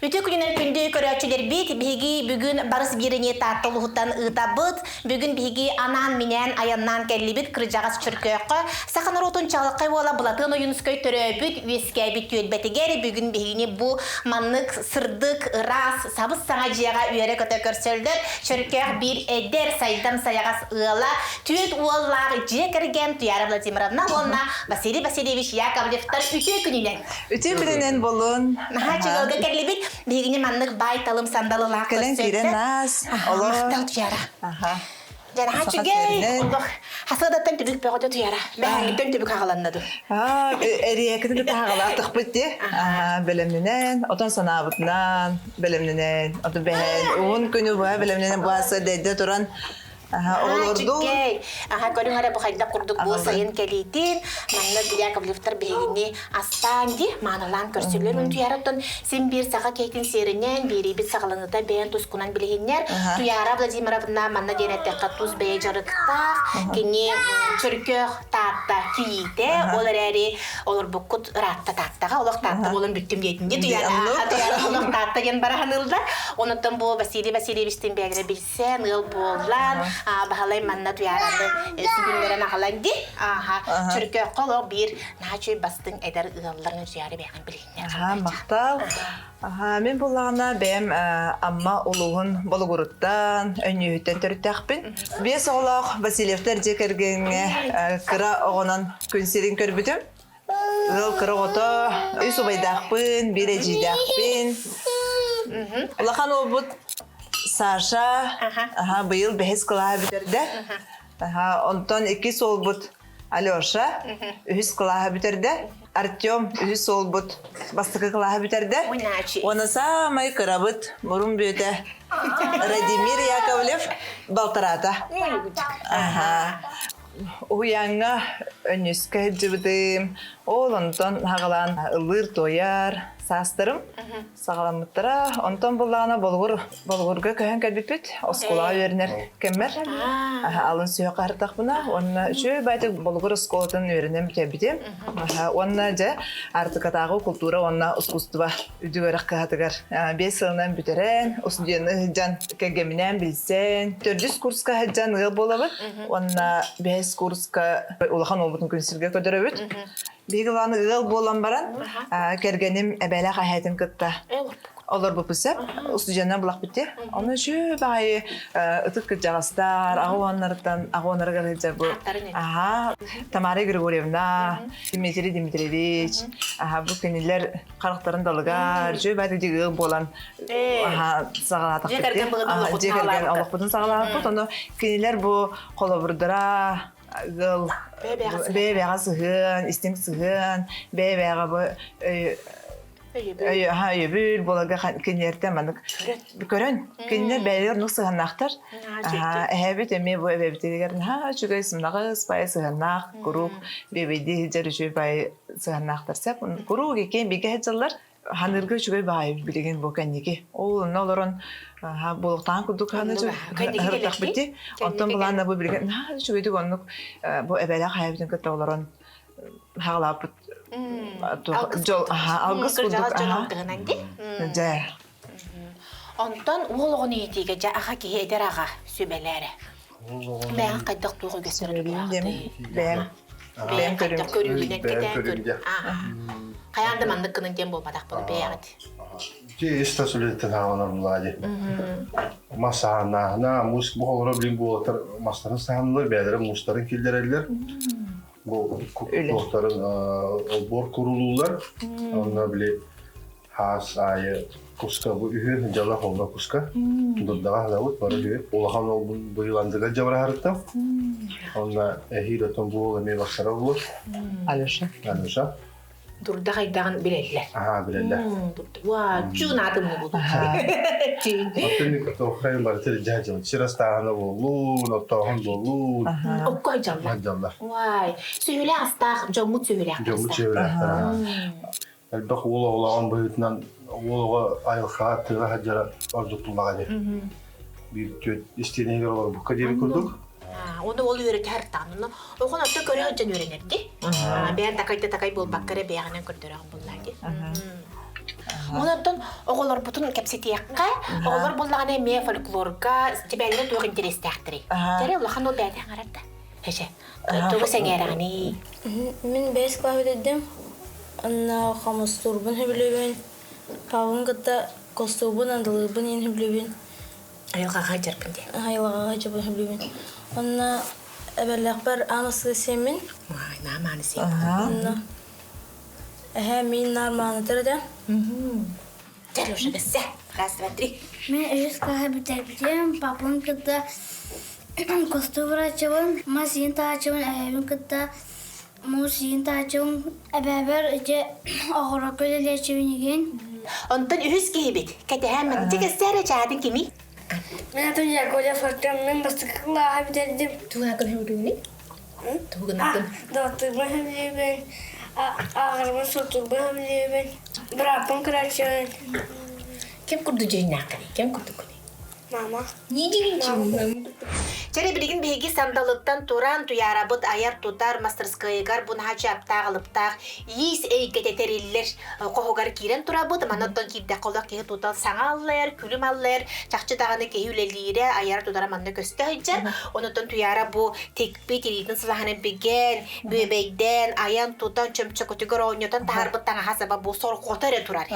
Үтүө күнүнэн күндү көрөөччүлэрбит, биһиги бүгүн барыс биэриини Таатта улууһуттан ыытабыт. Бүгүн биһиги анаан-минээн айаннаан кэллибит кырдьаҕас Чөркөөххө саха норуотун чаҕылхай уола Былатыан Ойуунускай төрөөбүт, үөскээбит түөлбэтигэр бүгүн биһигини бу маннык сырдык, ыраас, сабыс-саҥа дьиэҕэ үөрэ-көтө көрсөллөр. Чөркөөх биир эдэр, сайдам сайаҕас ыала, түөрт уоллаах дьиэ кэргэн Туяра Владимировна уонна Василий Васильевич Яковлевтар үтүө күнүнэн! Үтүө күнүнэн болун. Наһаа чыгылга кэллибит. Биһигини маннык баай талым сандалылаах Кэлэн киирэн аас. Олор. Махтал Туяра. Дьараха чүгэй. Олох хасыадаттан түбүк бөҕөтө Туяра. Бэһэҥҥиттэн түбүк хаҕаланна ду. Аа, эриэкитин кытта хаҕалаатахпыт дии. Аа, бэлэмнэнэн, отон санаабытынан бэлэмнэнэн, оту бэһэн, уһун күнү быһа бэлэмнэнэн бааса дэйдэ туран Олордуу. Аха көрүҥ эрэ бу хайдах курдук бу сайын кэлиитин манна Яковлевтар биһигини астаан ди маанылаан көрсүллэр үнтүйэр оттон син биир саха киһитин сиэринэн биэриибит саҕаланыыта бэйэн тускунан билиһиннэр Туяра Владимировна манна диэн эттэххэ тус бэйэ дьарыктаах кини чөркөөх Таатта кийиитэ ол эрээри олорбуккут ыраатта Тааттаҕа олох Таатта буолан бүттүм диэтин ди Туяра Туяра олох Таатта диэн бараһанылла онуттан бу Василий Васильевичтин бэйэлэрэ билсэн ыал буоллан Баһылай манна Туйаараны сүгүннэрэн аҕалан ди ааха Чөркөөххө олох биир наһаа үчүгэй бастыҥ эдэр ыалларын Туйаара бэйэҕин билиһиннэр Аха, махтал. Аха, мин буллаҕына бэйэм Амма улууһун Болугуруттан, Өнньүөһүттэн төрүттээхпин. Биэс оҕолоох Васильевтар дьиэ кэргэҥҥэ кыра оҕонон күн сирин көрбүтүм. Ыал кыра оҕото, үс убайдаахпын, биир эдьиийдээхпин. Улахан уолбут Саша, аха, быйыл бэһис кылааһы бүтэрдэ. Аха, онтон иккис уолбут Алеша үһүс кылааһы бүтэрдэ. Артем үһүс уолбут бастакы кылааһы бүтэрдэ. Уонна саамай кырабыт мурун бүөтэ Радимир Яковлев балтараата. Аха. Уһуйааҥҥа өнньүскэ сылдьыбытым. Ол онтон хаҕалаан ыллыыр-туойар саастарым саҕаламмыттара. Онтон буллаҕына Болугур Болугурга көһөн кэлбиппит. Оскуолаҕа үөрэнэр кэммэр алын сүһүөххэ аһардахпына уонна үчүгэй баайтык Болугур оскуолатын үөрэнэн бүтэрбитим. Уонна дьэ Аартыкатааҕы култуура уонна ускуустуба үрдүк үөрэх кыһатыгар 5 сылынан бүтэрэн, устудьуоннуу сылдьан кэргэмминээн билсэн, төрдүс курска сылдьан ыал буолабыт уонна бэһис курска улахан уолбутун күн сиргэ көрдөрөбүт. Биһиги улахан ыал буолан баран, кэргэним эбээлээх эһээтин кытта олорбуппут сөп. Устудьуоннар булахпыт дии. Ону үчүгэй баҕайы ытык кырдьаҕастар, аҕа уоннарыттан аҕа уоннарыгар сылдьар бу аһаа Тамара Григорьевна, Дмитрий Дмитриевич, аһаа бу кинилэр харахтарын далыгар, үчүгэй баҕайы ыал буолан аһаа саҕалаатахпыт дии. Дьиэ кэргэн олохпутун саҕалаабыппыт. Ону кинилэр бу холобурдара ыал бэйэ-бэйэҕэ сыһыан, истиҥ сыһыан, бэйэ-бэйэҕэ бу өйөбүл буоларга кинилэртэн маннык көрөн кинилэр бэйэлэр оннук сыһыаннаахтар эһээбит эмиэ бу эбэбитигэр наһаа үчүгэй сымнаҕас баайы сыһыаннаах куруук биэбэйдии сылдьар үчүгэй баайы сыһыаннаахтар сөп куруук иккиэн бииргэ сылдьаллар ханырга үчүгэй баайы билигин бу кэнники ол онно олорон буолуохтаан курдук ханыыртахпыт дии онтон былаанна бу билигин наһаа үчүгэйдик оннук бу эбэлээх эһээбитин кытта олорон хаалааппыт дьол алгыс курдук дьэ Онтон уол оҕону иитиигэ дьэ аҕа киһи эдэр аҕа сүбэлээрэ. Бэйэҥ хайдах туох үгэстэрэ бэйэм бэйэм көрүүм көрүүгүнэн кэтээн көр хайаан да маннык гынан диэн буолбатах буолу бэйэҕит Дьэ ис-тас үлэтиттэн хааланар булаа дии. Мас саһааннааһына, муус бу олоро билин буолаттар мастарын саһаанылар, бэйэлэрэ муустарын киллэрэллэр. Бу туохтарын олбуор курулуулар. Онно били хаас аайы куска бу үһү дьала холно куска. Дурдаҕа хадабыт бары үһү. Улахан олбун быйыландыга дьабыраһарыттам. Онно эһиил отон буол эмиэ барсара буолур. Алеша. Алеша. Дурда хайдаҕын билэллэр. Аһаа, билэллэр. Уа, чуун аатымны булду. Оттон тоохайын барыта дьаһдьыл. Сир астааһына буоллун, оттооһун буоллун. Окко дьаллар. Дьаллар. Уай, сүһүлээх астаах, дьоммут сүһүлээх. Дьоммут сүһүлээхтэр. Элбэх уол оҕолооҕун быһыытынан уол оҕо айылҕаҕа тыаҕа сылдьара ордук туллаҕа дии. Биир түөрт истиэнэһигэр олорбукка диэри курдук. Оны ол үөрэтэр таанна. Охон отто көрө сылдьан үөрэнэрди. Бэйэн такай да такай буолбакка эрэ бэйэҕинэн көрдөрөҕүн буллаа дии. Онон оҕолорбутун кэпсэтиэххэ, оҕолор буллаҕына эмиэ фольклорга тибээлэрэ туох интэриэстээхтэрий? Тэрэ улахан ол бэйэтэ аҥарар да. Эчэ, тугу сэҥээрэҕиний? Мин бэс класс бүтэрдим. Онно хомустуурбун сөбүлүүбүн. Павлын кытта костуубун, андылыырбын иин сөбүлүүбүн. Айылҕаҕа сылдьарбын диэн. Айылҕаҕа сылдьарбын сөбүлүүбүн. Онно эбэлээхпэр аан астыы сиэммин. Уай, наамааны сиэм. Онно эһээ миин наар маанытар этэ. Чэ, Леша, бэссе. Раз, два, три. Мин үһүс кылааһы бүтэрбитим. Папам кытта костуу врачыбын, мас иин таһааччыбын, эһэбин кытта муус иин таһааччыбын, эбээбэр ити оҕорокко үлэлээччибин игин. Онтон үһүс киһибит. Кэтэһэн мантык кэссээрэ чаатын кимий? Мин атым Яковлев Артем, мин бастакы кылааһы бүтэрдим. Тугунакын хөбүлүүнүй? Тугунакын? Доҕотторбун сөбүлүүбүн, ааҕарбын, суоттуурбун сөбүлүүбүн, бырааппын көрөөччүбүн. Ким курдук дьүһүннээххиний? Ким курдуккунуй? Мама. Чэрэ билигин биһиги сандалыттан туран туйаарабыт айар-тутар мастарыскыайыгар бу наһаа чаптаах-алыптаах иис эйгэтэ тэриллэр хоһугар киирэн турабыт. Манна оттон киирдэххэ олох киһи тутал саҥа аллайар, күлүм аллайар, чахчы даҕаны киһи үлэлиирэ, айара-тутара манна көстө сылдьар. Онуттан Туйаара бу тикпит илиитин сылаһынан бигэн, бүөбэйдээн, айан-тутан, чөмчөкөтүгэр оонньотон таһаарбыт таҥаһа-саба бу сорҕото эрэ турар.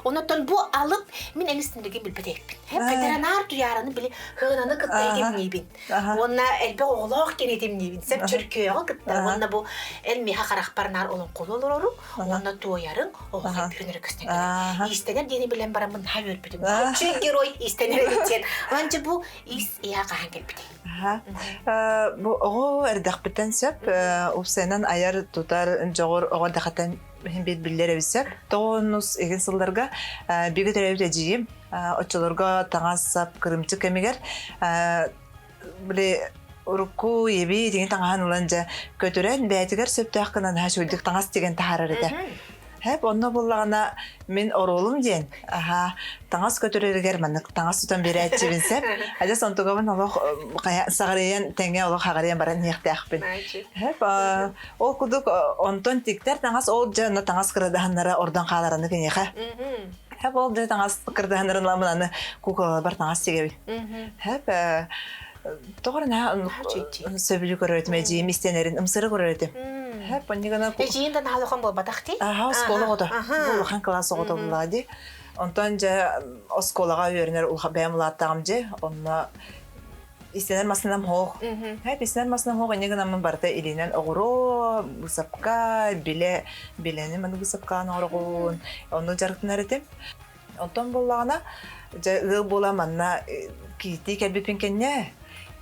Онуттан бу алып мин эмис тиннигин билбэт эбиппин. Ветеринар туйаараны били хыынаны кытта этимниибин. Уонна элбэх оҕолоох диэн этимниибин. Сеп чөркөөҕү кытта. Уонна бу эн миэхэ харахпар наар олоҥхолу олорорум. Уонна туойарыҥ оҕо күнүрэ көстөн кэлэр. Иистэнэр диэни билэн бараммын наһаа үөрбүтүм. Чүй герой иистэнэр эбит диэн. Ончу бу ис иһэ хаһан кэлбитий? Бу оҕо эрдэхпиттэн сөп упсайынан айар тутар дьоҕур оҕо эрдэхиттэн биир биллэр эбит сөп. Тоҕонус игин сылларга бигэ төрөөбүт эдьиийим оччолорго таҥас-сап кырымчык кэмигэр били урукку еби тигин таҥаһын ылан дьэ көтүрэн бэйэтигэр сөптөөх гынан хаачуйдук таҥас тигэн таһаарар этэ. Хэп онно буллаҕына мин оруолум диэн аха таҥас көтүрэригэр маннык таҥас тутан биэрээччибин сеп. Адьас онтугабын олох саҕарыйан тэҥэ олох хаҕарыйан баран иһиэхтээхпин. Хэп ол кудук онтон тиктэр таҥас ол дьэ онно таҥас кырадаһыннара ордон хаалараны киниэхэ. Хэп ол дьэ таҥас кырдаһыннарын ламын аны куколалар таҥас тигэбин. Хэп тоҕор наһаа сөбүлүү көрөр этим эдьиийим истэнэрин ымсыра көрөр этим. Хэп оннигана Эдьиийин да наһаа улахан буолбатах дии. Аха оскуола оҕото. Бу улахан кылаас оҕото буллаа дии. Онтон дьэ оскуолаҕа үөрэнэр бэйэм улааттаҕым дьэ. Онно истэнэр массыынам суох. Хэп истэнэр массыынам суох инньэ гынаммын барыта илиинэн оҕуруо, быысапка, билэ, билэни маны быысапкаан оҥороҕун. Онно дьарыктанар этим. Онтон буоллаҕына, дьэ ыал буола манна киирдии кэлбиппин кэннэ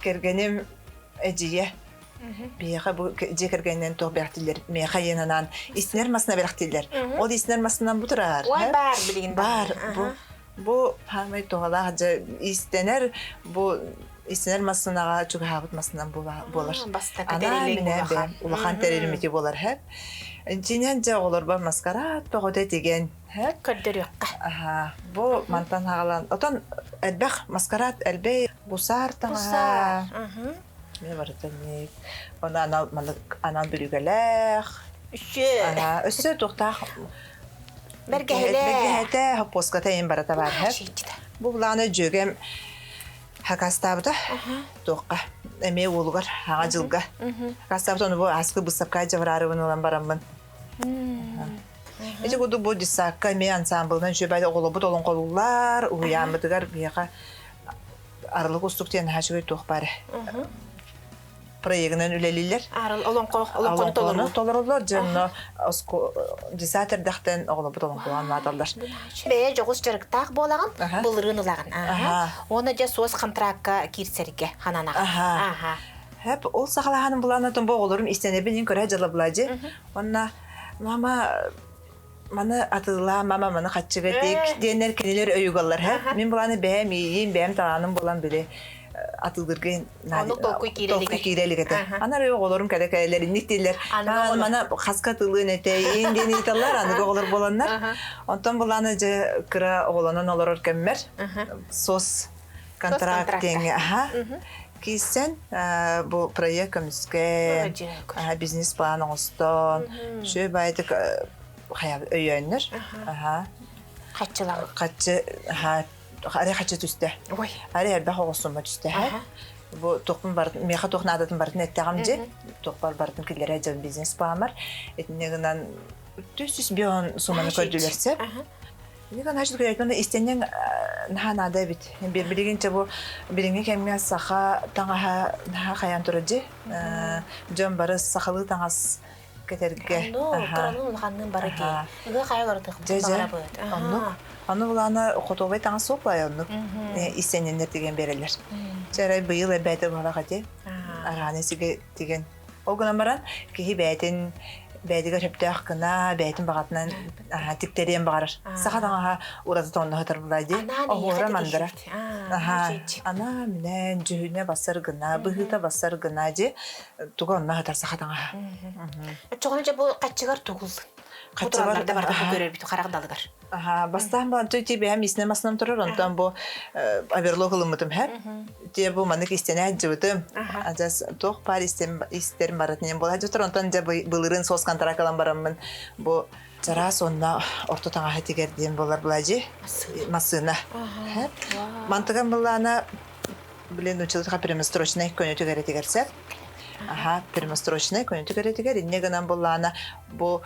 кэргэним эдьиийэ биһиэхэ бу дьиэ кэргэнинэн туох бэрэхтииллэр миэхэ ийэн анаан истинэр масына бэрэхтииллэр. Ол истинэр масынан бу турар. Ой, баар билигин Баар. Бу бу хаамай туһалаах дьэ истэнэр бу истэнэр массынаҕа чугаһаабыт массынан буолар. Бастакы тэрилиҥ улахан. Улахан тэрилимити буолар хэп. Дьинэн дьэ оҕолорбор маскарад тоҕото тигэн хэп. Көрдөрүөххэ. Аха. Бу мантан хаалан отон элбэх маскарад элбэй гусар таҥаһа. Мен барыта ник. Оны анал анал бүрүгэлээх. Үсө. Өссө туохтаах Бэргэһэлээх. Бэргэһэтэ, хоппуоската эйин барыта бар. Бу былааны дьүөгэм хакастаабыта туохха эмиэ уолугар хаҥа дьылга хакастаабыта ону бу аскы быыстапка дьабараарыбын ылан бараммын ити курдук бу дьыссаакка эмиэ ансаамбылынан үчүгэй оҕолорбут олоҥхолууллар уһуйааммытыгар биһиэхэ арылык устук диэн наһаа үчүгэй туох баар проегынан үлэлииллэр. Арыл олоҥхо олоҥхону толоруу. Толороллор дьонно десант эрдэхтэн оҕолорбут олоҥхолоон мааталлар. Бэйэ дьоҕус дьарыктаах буолаҕын, былырыын ылаҕын. Уонна дьэ суос контракка киирсэргэ хананаҕын. Аха. Хэп ол сахалаһаным булаанатым бу оҕолорум истэнэбин ин көрө дьалаблади. Онна мама маны атыылаа мама маны хаччыга тик диэннэр кинилэр өйүгаллар һэ мин булааны бэйэм иийиим бэйэм талааным буолан били атыылыргын Оннук толкуй толкуй киирэ илик этэ анар оҕолорум кэлэ кэлэлэр инник дииллэр мана хаска атыылыын этэй диэн ыйыталлар аныгы оҕолор буоланнар онтон булааны дьэ кыра оҕолонон олорор кэммэр сос контракт диэҥҥэ аха. Киирсэн бу проект көмүскээн, бизнес-план оҥостон, үчүгэй баайдык өйөөннөр. Хаччылар. Хаччы, аре хаччы түстэ. Аре элбэх оҕосумма түстэ. Бу туохпун барын, миэхэ туох наадатын барытын эттэҕим дьи. Туохпар барытын киллэрэ дьон бизнес-планмар. Итинне гынан 405 сумманы көрдүлэр сөп. Никон Хачит Куйайтманы истэнньэҥ наһаа наада эбит. Билигин бу билиҥҥи кэмҥэ саха таҥаһа наһаа хайаан турар дьи. Дьон бары сахалыы таҥас кэтэргэ. Кыранын улаханныын бары дии. Ыга хайа олорутуохпут баҕарабыт. Оннук. Аны булаана хотуобай таҥас суох баай оннук. Истэнньэннэр тигэн биэрэллэр. Чэ быйыл эбээтэ буолах ати. Арааны сигэ тигэн Ол гынан баран, киһи бэйэтин бэйэтигэр сөптөөх гына, бэйэтин баҕатынан тиктэриэн баҕарар. Саха таҥаһа ураты тоҥноһутар булаа дии. Оһуора мандара. Анаа минээн дьүһүнэ бассар гына, быһыыта бассар гына дии. Туга онно сытар саха таҥаһа. Оччоҕуна дьэ бу хаччыгар тугул? Хаччыгар да барыта көрөрбүт харах далыгар. Аха, бастаан бу антон ти бэйэм иснэ масынан турар, онтон бу оверлок ылыммытым һэ. Те бу маннык истэнэ сылдьыбытым. Адьас туох баар истэн истэрим барытын буола сылдьыбыттар. Онтон дьэ былырыын соус контракт ылан бараммын бу чараас уонна орто таҥаһы тигэр диэн буолар буладьи массыына. Мантыган былаана блин училка прямострочный көнөтүгэр этигэр сеп. Аха, прямострочный көнөтүгэр этигэр инне гынан буллаана бу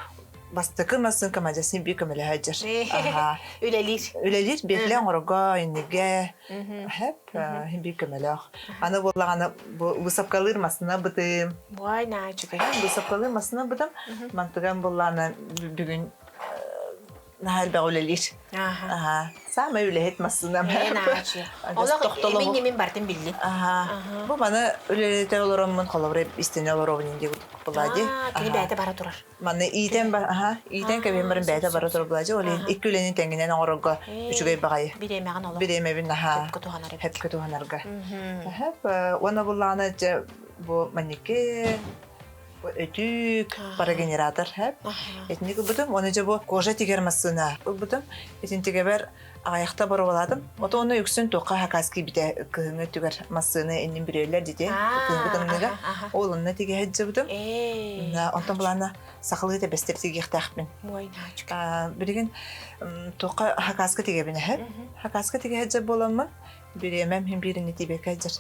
Бастакы массыын командиясын биир көмөлөһө Аха. Үлэлиир. Үлэлиир, биэтлэ оҥорого, иннигэ. Хэп, биир көмөлөөх. Аны буоллаҕына бу высокалыыр массына бытым. Буай наачыкай. Высокалыыр массына бытым. Мантыган буоллаҕына бүгүн наһаа элбэх үлэлиир. Аха. Саамай үлэһит массыынам. Олох эмин бартын биллин. Аха. Бу маны үлэлэтэ олороммун холобура истине олоробун диye булади. Кини бэйэтэ бара турар. Манна иитэн бар, аха, иитэн кэбиһэн баран бэйэтэ бара турар булади. Ол иһин икки үлэни тэҥинэн оҥорорго үчүгэй баҕайы. Бириэмэҕин олох. Бириэмэбин наһаа Хөпкө туһанар эбит. Хөпкө туһанарга. Хөп, уонна буллаҕына дьэ бу манники өтүүк, парогенератор хэп. Итинник ылбытым. Оны дьэ бу кожа тигэр массыына ылбытым. Итин тигебер аҕыйахта боруобалаатым. Ото оны үксүн туохха хакас киирбитэ кыһыҥҥы өттүгэр массыына иннин бүрүөллэр дити кыһыҥҥы тымныыга. Ол онно тигэ сылдьыбытым. Онтон булаана сахалыы тэбэстэр тигиэхтээхпин. Билигин туохха хакаска тигэбин эһэ. Хакаска тигэ сылдьар буоламмын бириэмэм иһин биирини тиибэккэ сылдьар.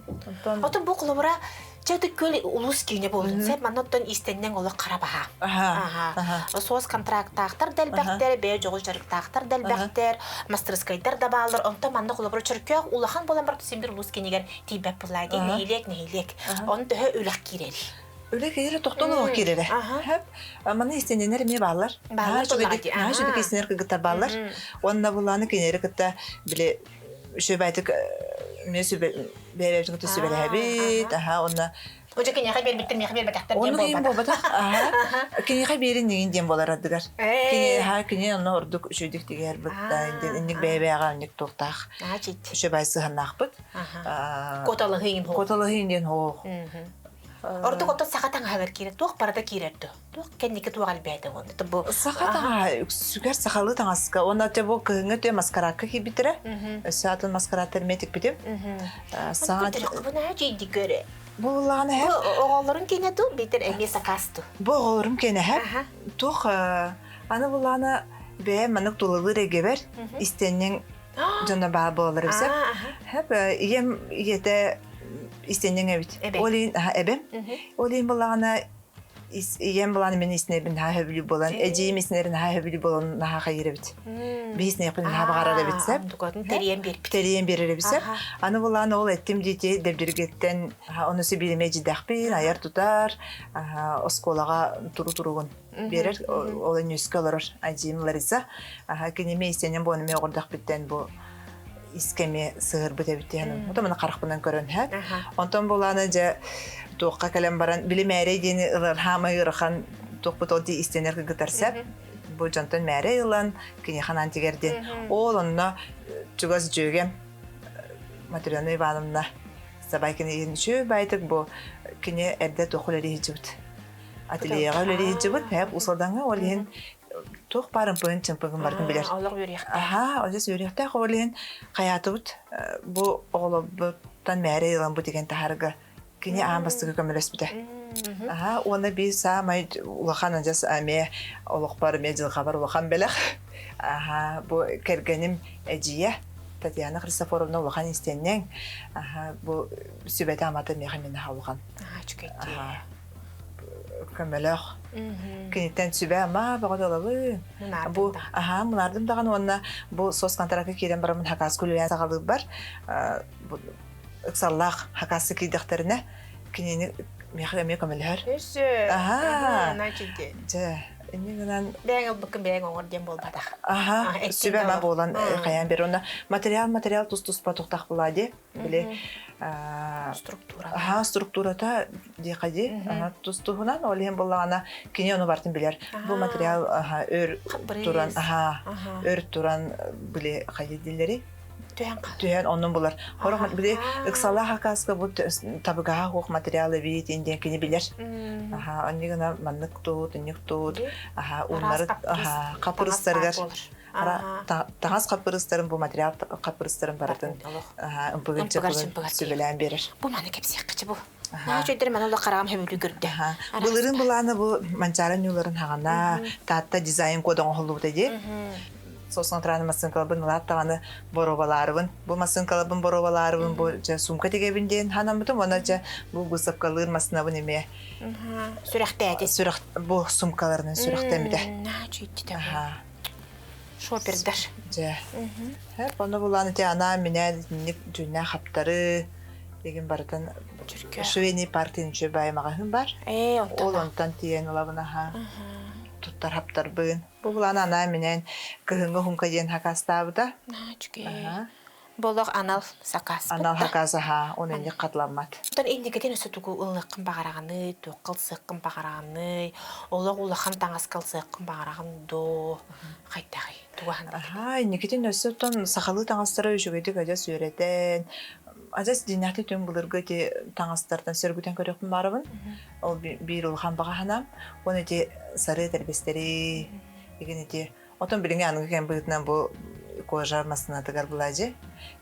Онтон Отон бу холобура чэ көл улус киинэ буолдун сеп манна оттон иистэннэҥ олох хара баһа. Аха. Суос контрактаахтар да элбэхтэр, бэйэ дьоҕус дьарыктаахтар да элбэхтэр, мастерскайдар да бааллар. Онтон манна холобура чөркөөх улахан буолан барыт син бир улус кинигэр тиийбэт буоллаа дии нэһилиэк нэһилиэк. Он төһө үлэх киирэрий? Үлэ киирэ тохтон олох киирэрэ. Хэп. Маны истэннэнэр эмиэ бааллар. Бааллар Наһаа үчүгэй истэнэр кыргыттар бааллар. Уонна булааны кинилэри кытта били үчүгэйдик эмиэ сүбэ бэйэбитин кытта сүбэлэһэбит. Аха уонна Уже киниэхэ биэрбиттэр, миэхэ биэрбэтэхтэр диэн Оннук буолбатах. буолбатах. Аха. Киниэхэ биэрин нигин диэн буолар ардыгар. Кини аха кини онно ордук үчүгдүк тигэр бытта инник бэйэ-бэйэҕэ инник туохтаах. Үчүгэй сыһаннаахпыт. Куоталаһыы хоох. Куоталаһыы диэн хоох. Ордук оттон саха таҥаһыгар киирэр. Туох барыта киирэр дуо? Туох кэнники туох элбээтэ уонна бу Саха таҥаһа үксүгэр сахалыы таҥаска уонна те бу кыһыҥҥы тө маскараакка киирбиттэрэ. Өссө атын маскарааттар эмиэ тикпитим. Саҥа Бу дьиди көрө. Бу буллаҕына Бу оҕолорун киэнэ дуу, биитэр эмиэ сакаас дуу? Бу оҕолорум киэнэһэ. Туох аны буллаҕына бэйэм маннык тулалыыр эйгэбэр истэнньэҥ дьоно баар буолалар эбисэ. Хэп ийэм ийэтэ истэнньэҥ эбит. Ол иһин эбэм. Ол иһин буллаҕына ийэм булан мин иснэбин наһаа сөбүлүү буолан, эдьиийим иснэрин наһаа сөбүлүү буолан наһаа хайыр эбит. Биһи иснэхпин наһаа баҕарар эбит сеп. Тэрийэн биэрбит. Тэрийэн биэрэр эбит сеп. Аны булан ол эттим диити дэбдиргеттен ону сибириме дьидэхпин айар тутар оскуолаҕа туру туругун биэрэр ол өнүскэ олорор эдьиийим Лариса киними истэнэн буонами оҕордохпүттэн бу искэми сыһырбыт эбит диэн отон маны харахпынан көрөн һэ онтон булааны дьэ туохха кэлэн баран били мээрэй диэни ылар хаамай ыарахан туохпут ол дии истэнэр кыгытар сеп бу дьонтон мээрэй ылан киниэхэ анаан тигэр диэн ол онно чугас дьүөгэм Матрена Ивановна Сабайкина үчүгэй байтык бу кини эрдэ туох үлэлии сылдьыбыт ательеҕа үлэлии сылдьыбыт һэп усалдаҥҥа ол иһин туох баар ымпыгын-чымпыгын барытын билэр. Олох үөрүйэхтээх. Аха, олус үөрүйэхтээх ол иһин хайаатыбыт бу оҕолорбут. Онтон мээрэ ылан бу тигэн таһарга кини аан бастакы көмөлөспүтэ. Аха, уонна биир саамай улахан адьас эмиэ олохпор эмиэ дьылҕабар улахан бэлэх. Аха, бу кэргэним эдьиийэ Татьяна Христофоровна улахан истэнньэҥ. Аха, бу сүбэтэ-амата миэхэ мин аха улахан. Аха, көмөлөөх. Киниттэн сүбэ-ама бөҕө долабын. Бу аха, мунардым даҕаны уонна бу соцконтракка киирэн бараммын хакас күлүлээн саҕалыырбар ыксаллаах хакассы киирдэхтэринэ кинини миэхэ эмиэ көмөлөһөр. Өссө. Аха. Дьэ. Дьэ, инньэ гынан Бэйэҥ ылбыккын бэйэҥ оҥор диэн буолбатах. Аха, сүбэ-ама буолан хайаан бер. Онно материал материал тус-туспа тухтах була ди. Били структура. Аха, структурата диэхэ ди. Тус-туһунан ол иһин буллаҕына кини ону бартын билэр. Бу материал өр туран, аха, өр туран били хайы диллери Түһэн хаалар. Түһэн оннун булар. Хорох били ыксалаах акааска бу табыгаһа хуох материал эбит диэн кини билэр. Аха, онни гына маннык туут, инник туут, аха, ууннары аха, хапырыстарыгар таҥас хапырыстарын бу материал хапырыстарын барытын аха, ымпыгын чыпыгын сүбэлээн биэрэр. Бу маны кэпсиэххэ бу. Наһаа үчүгэй маны олох хараҕым сөбүлүү көрдө. Былырыын былаана бу Манчаары ньууларын хаҕана Таатта дизайн кода оҥоһуллубута дии. Соцнатуральный массыынкаларбын ылаат даҕаны боруобалаарыбын. Бу массыынкаларбын боруобалаарыбын бу дьэ сумка тигэбин диэн ханаммытым уонна дьэ бу выставкалыыр массыынабын эмиэ Сүрэхтээти. Сүрэх бу сумкаларынан сүрэхтэммитэ. Наһаа үчүгэйдик. Шопердар. Дьэ. Ону булан ити анаан минээн итинник дьүннээх хаптары Дегин барытын швейный партия үчүгэй баай маҕаһыын бар. Ээ, онтон. Ол онтон тиийэн ылабын аха. Туттар хаптарбын. Бу булан анаан-минээн кыһыҥҥы уһунка диэн хакастаабыта. Үчүгэй. Болох анал сакаас. Анал хакас аха, он инник хатламмат. Оттон инникитин өссө тугу ылыаххын баҕараҕыный, туохха ылсыаххын баҕараҕыный, олох улахан таҥаска ылсыаххын баҕараҕын доо, хайдаҕый? Тугу Аха, инникитин өссө оттон сахалыы таҥастары үчүгэйдик адьас үөрэтэн, адьас дьиҥнээхтик түҥ былыргы ити таҥастартан сөргүтэн көрүөхпүн баарабын. Ол биир улахан баҕа санаам. Уонна ити сарыы этэрбэстэри, игин ити отон билиҥҥи аныгы кэм быһыытынан бу кожа массыынатыгар былаадьы.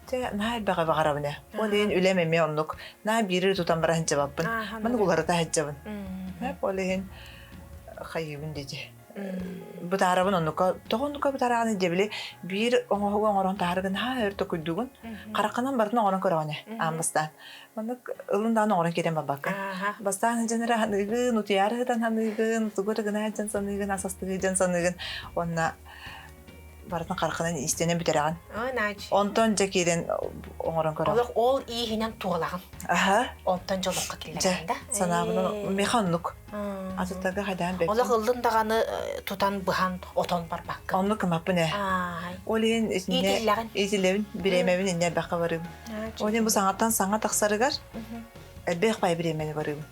Те наһаа элбэҕи баҕарабын ээ. Ол иһин үлэм эмиэ оннук. Наһаа биири тутан бара сылдьыбаппын. Маннык уларыта сылдьабын. Ол иһин хайыыбын диэти. Бытаарабын оннука тоҕо оннука бытаараҕын дьэбили биир оҥоһугу оҥорон таһааргын haa өр токуйдугун хараххынан барытын оҥорон көрөҕүн аан бастаан маннык ылын даҕаны оҥорон киирэн барбакка бастаан сылдьан эрэ ханыыгын утуйаары сытан ханыыгын тугу эрэ гына сылдьан саныыгын ас астыы сылдьан саныыгын уонна барытын хараххынан истэнэн бүтэрэҕин. Онтон дьэ киирэн оҥорон көрөҕүн. Олох ол ииһинэн туолаҕын. Аха. Онтон дьолокко киллэрэҕин да? Санаабынан миэхэ оннук. Атыттарга хайдаан бэттим. Олох ыллын даҕаны тутан быһан отон барбакка. Оннук кымаппын ээ. Ол иһин Иитиллэҕин. Иитиллэбин, бириэмэбин инньэ элбэххэ барыым. Ол иһин бу саҥаттан саҥа тахсарыгар элбэх бай бириэмэни барыым.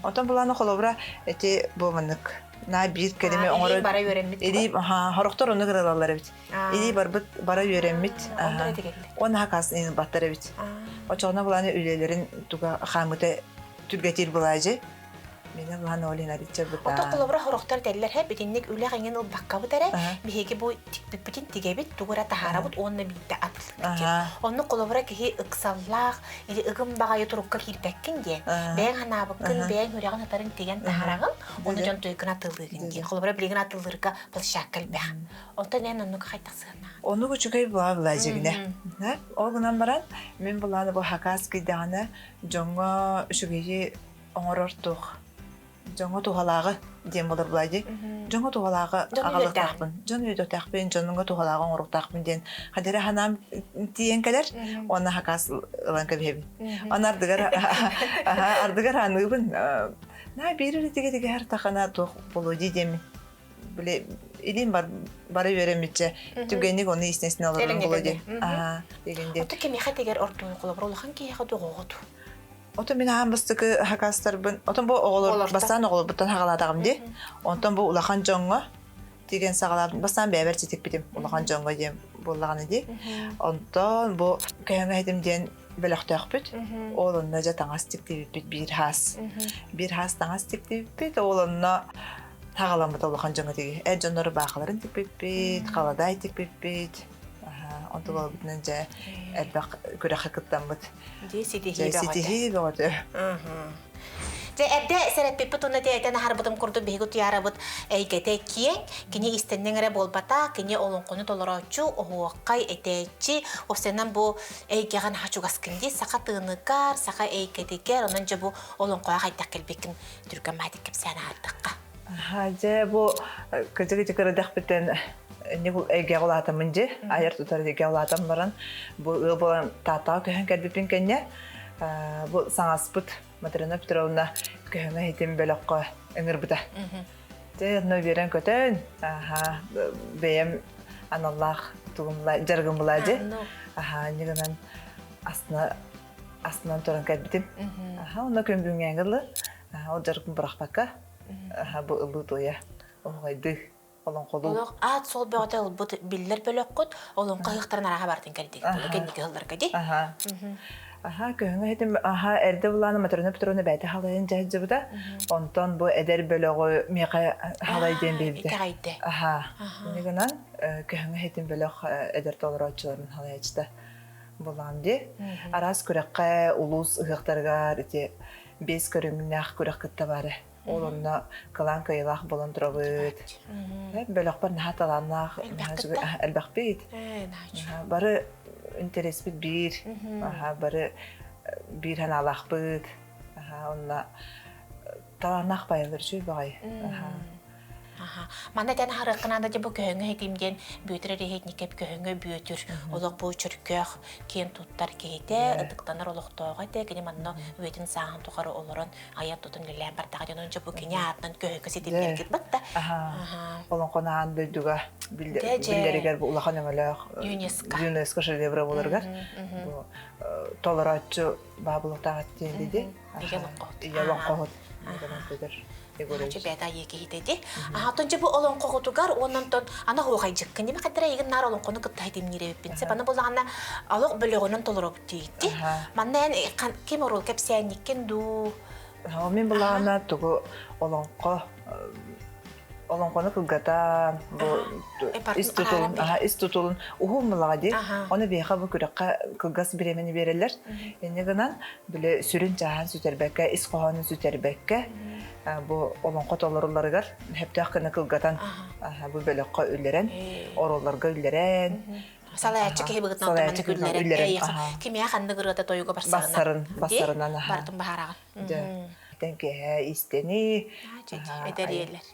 Онтон булааны холобура эти бу маннык на биир кэлими оҥоро бара үөрэммит илии хорохтор ону кыралаллар эбит илии барбыт бара үөрэммит уонна хакаас баттар эбит очоҕуна булааны үлэлэрин туга хаамыта түргэтиир булаажы Мина булаан олин аричча быта Ото холобура хорохтор этэллэр хэ битинник үлэ эҥин ылбаккабыт эрэ биһиги бу тикпиппитин тигэбит тугу эрэ таһаарабыт уонна биирдэ атыллыбыт Онно холобура киһи ыксаллаах или ыгым баҕайы турукка киирбэккин диэн бэйэҥ ханаабыккын бэйэҥ үрэҕин атарын тигэн таһаараҕын Ону дьон туйгун атыллыыгын диэн. Холобура, билигин атыллыырга площадка элбэх. Онтон эн оннук хайдах сыаннаах? Оннук үчүгэй була була дьигинэ. Ол гынан баран, мин булааны бу хакас кыйдаҕына дьоҥҥо үчүгэйи оҥорор туох дьоҥҥо туһалааҕы диэн буолар була дии. Дьоҥҥо туһалааҕы аҕалыахтаахпын. Дьон үөдүөхтээхпин, дьонуҥҥа туһалааҕы оҥоруохтаахпын диэн хадера ханаам тиийэн кэлэр уонна хакас ылан кэбиһэбин. Аны ардыгар ардыгар аныыбын Наа биир эрэ тигэ-тигэ тахана туох буолуо дии диэммин. Били илиим бар бары үөрэммитчэ түгэнник ону иистэнсин олорорум буолуо дии. Аа деген диэн. Ото кимиэхэ тигэр ордук холобур улахан киһиэхэ доҕоҕут. Ото мин аһаан бастакы хакастарбын, отон бу оҕолор бастаан оҕолорбуттан хаҕалаатаҕым дии. Онтон бу улахан дьоҥҥо тигэн саҕалаабытым. Бастаан бэйэбэр тикпитим улахан дьоҥҥо диэн буоллаҕына дии. Онтон бу көһөҥө диэн бөлөхтөөхпүт. Ол онно дьэ таҥас тиктибиппит биир хаас. Биир хаас таҥас тиктибиппит. Ол онно таҕаламмыт улахан дьоҥҥо тиги. Эр дьоннору баахаларын тикпиппит, халадаай тикпиппит. Онтубалбытынан дьэ элбэх күрэххэ кыттаммыт. Дии ситиһии бөҕөтө. Ситиһии бөҕөтө. Дьэ, эрдэ сэрэппиппит уонна этэн аһарбытым курдук биһиги утуйарабыт эйгэтэ киэҥ. Кини истэнньэҥ эрэ буолбатах, кини олоҥхону толорооччу, оһуохай, этээччи, уопсайынан бу эйгэҕэ наһаа чугаскын дии. Саха тыыныгар, саха эйгэтигэр, онон дьэ бу олоҥхоҕо хайдах кэлбиккин түргэн маатик кэпсээн аһардахха. Дьэ, бу кырдьык кырадэхпиттэн инни бу эйгэҕэ улаатаммын дьи, айар тутар эйгэҕэ улаатан баран, бу ыал буолан Тааттаҕа көһөн кэлбиппин кэннэ, бу саҥаспыт Матрена Петровна көһөҥө иһитим бөлөххө ыҥырбыта. Дьэ, онно үөрэн-көтөн, аха, бэйэм аналлаах тугумла, дьарыгым була дьи. Аха, инни гынан астына астынан туран кэлбитим. Аха, онно күн бүгүҥҥэ дылы ол дьарыкпын бырахпакка, аха, бу ыллыы туойа оһуохайдыы олоҥхолуу. Олох аат суол бөҕөтө ылбыт биллэр бөлөххүт олоҥхо ыһыахтарын арааһа бартын кэлдик. Кэнники ыһылларга ди. Аха. Аха, көһүҥэ хитим аха эрдэ булааны Матрена Петровна бэйэтэ халайын дьаһдьыбыта. Онтон бу эдэр бөлөҕү миэхэ халай диэн биэрбитэ. Итэҕэйдэ. Аха. Инньэ гынан көһүҥэ хитим бөлөх эдэр толорооччуларын халайаччыта булаам ди. Араас күрэххэ улуус ыһыахтарыгар ити биэс көрүҥнээх күрэх кытта бары. Ол онно кылаан кыайыылаах буолан турабыт. Бөлөхпөр наһаа талааннаах элбэхпит. Бары интэриэспит биир, бары биир санаалаахпыт. Онно талааннаах байалар үчүгэй баҕайы. Манна этэн аһарыаххынаада дьэ бу көһөҥө этим диэн Бүөтүр Эриэһитникэп көһөҥө Бүөтүр олох бу чөркөөх киэн туттар киһитэ, ытыктанар олохтооҕо этэ. Кини манна үйэтин сааһын тухары олорон айан тутан үлэлээн бардаҕа дьон ончу бу кини аатынан көһөкө ситимнэргит батта. Олоҥхону аан дойдуга биллэригэр бу улахан өҥөлөөх ЮНЕСКО ЮНЕСКО шедеврэ боларыгар бу толорооччу баабылытаах диэн диди. Ийэ олоҥхоһут. Ийэ олоҥхоһут. Егорович. Бэта айыы киһитэ ди. Аха тон бу олоҥхоҕутугар уоннан тон ана хуохайдьыккын дими хаттара игин наар олоҥхону кытта хитимниирэбиппин сеп аны буллаҕына олох бөлөҕүнэн толоробут диитти. Манна эн ким оруол кэпсээнниккин дуу? Мин буллаҕына тугу олоҥхо олоҥхону кылгатан бу ис тутулун ис тутулун уһун мылаҕа дии ону биһиэхэ бу күрэххэ кылгас бириэмэни биэрэллэр инньэ гынан били сүрүн чааһын сүтэрбэккэ ис хоһоонун сүтэрбэккэ бу олоҥхо толорулларыгар сөптөөх гына кылгатан бу бөлөххө үллэрэн оруолларга үллэрэн салайааччы киһи быгытынан автоматик үллэрэн кимиэхэ ханнык ырыата тойуга барсарынан бассарынан бартын баһараҕын Тэн киэһэ истэни Эдэр ийэлэр.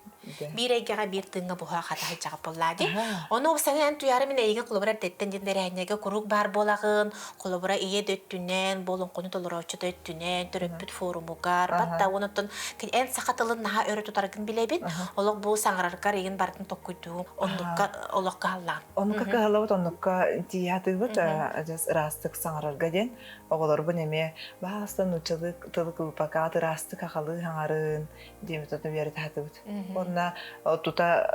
Биир эйгэҕэ биир тыыҥҥа буһа хата сылдьаҕыт буоллаа дии. Ону саҥа эн туйаара мин эйигин холобура эрдэттэн диэн дэрээнньэгэ куруук баар буолаҕын, холобура ийэ да өттүнэн, буолуҥхону толорооччу да өттүнэн, төрөппүт форумугар, батта онуттан эн саха тылын наһаа өрө тутаргын билэбин. Олох бу саҥараргар игин барытын толкуйдууҥ, оннукка олох кыһаллаан. Оннукка кыһаллабыт, оннукка тиийэ сатыыбыт, адьас ыраастык саҥарарга диэн. Оҕолорбун эмиэ баастан нууччалыы тылы кылбакаат ыраастык ахалыы хаҥарын диэмит оту үөрэтэ сатыбыт. Уонна тута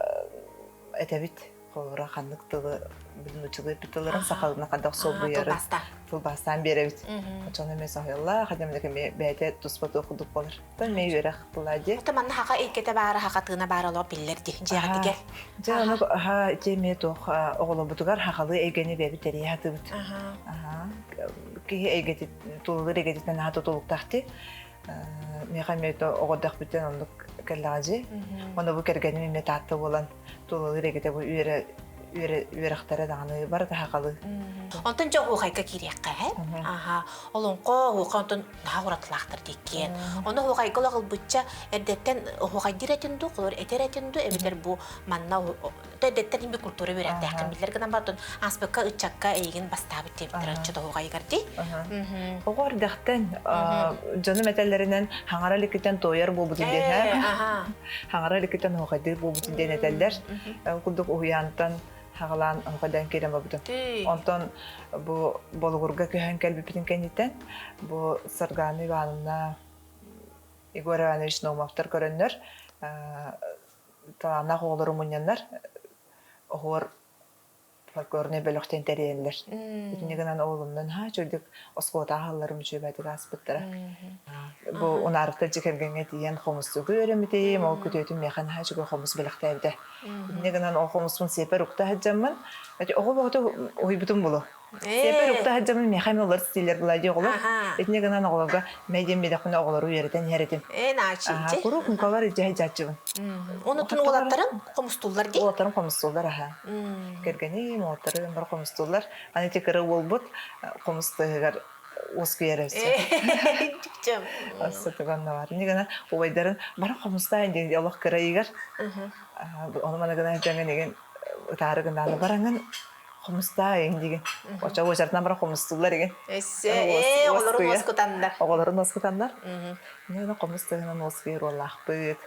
этэбит холобура ханнык тылы нууччалыы эппит тылларын сахалыына хайдах солбуйары тылбаастаан биэрэбит. Оччону эмиэ соһуйаллар, хадьамдык эмиэ бэйэтэ туспа туох курдук болар. Тон эмиэ үөрэх тыла дии. Ото манна хаха эйгэтэ баара, хаха тыына баара олох биллэр дии дьиэҕитигэр. Дьэ, ону аха ити эмиэ туох оҕолорбутугар хахалыы эйгэни бэйэбит тэрийэ сатыыбыт. Киһи эйгэтит тулалыыр эйгэтиттэн наһаа тутулуктаах дии. Миэхэ эмиэ оҕордохпүттэн оннук кэллэҕэ дии. Ону бу кэргэним эмиэ Таатта буолан тулалыыр эйгэтэ бу үөрэ үөрэхтэрэ даҕаны барыта хахалыы. Онтон дьэ оһуохайга киириэххэ ээ. Аха. Олоҥхо оһуохай онтон наһаа уратылаахтар диэккиэн. Ону оһуохайга олох ылбычча эрдэттэн оһуохайдыыр этин дуу, холор этэр этин дуу, эбэтэр бу манна эрдэттэн би культура үөрэхтээххин биллэр гынан баран ааспыкка ыччакка эйигин бастаабыт диэбиттэр ыччат оһуохайыгар дии. Оҕо эрдэхтэн дьонум этэллэринэн хаҥара иликкитэн туойар буолбутун диэн хаҥара иликкитэн оһуохайдыыр буолбутун диэн этэллэр. Ол курдук уһуйаантан хаҕалаан оһуохайдаан киирэн барбытым. Онтон бу Болугурга көһөн кэлбиппитин кэнниттэн бу Саргана Ивановна Егор Иванович Наумовтар көрөннөр талааннаах оҕолору мунньаннар оһуор Фольклорнай бөлөхтөн тэрийэллэр. Итини гынан оҕолумнан ха чөлдүк оскуола аһалларым үчүгэйдик ааспыттара. Бу унаарыктар дьиэ кэргэҥҥэ тиийэн хомустууга үөрэммитим, ол күтүөтүм миэхэ наһаа үчүгэй хомус бэлэхтээбитэ. Инньэ гынан ол хомуспун сиэпэр укта сылдьаммын, оҕо бөҕөтө уһуйбутум булу. Сиэпэр укта сылдьаммын миэхэ эмиэ олор стилер була дии оҕолор. Итиннэ гынан оҕолорго мэ диэн биэдэхпинэ оҕолору үөрэтэн иһэр этим. Ээ, нааччы. Куруук мукалар илдьэ сылдьааччыбын. Онутун уолаттарын хомустууллар дии? Уолаттарым хомустууллар аха. Кэргэним, уолаттарым бары хомустууллар. Аны ити кыра уолбут хомус тыаһыгар уоскуйар өссө. Өссө туганна бар. Инньэ гынан убайдарын бары хомустаан диэн олох кырайыгар ону маны гынан дьаҥын игин ытаары гынааны бараҥын хомустаа игин дигин. Оча уочаратынан бара хомустууллар игин. Өссө ээ оҕолорун уоскутаннар. Оҕолорун уоскутаннар. Инньэ гынан хомус тыаһынан уоскуйар уоллаахпыт.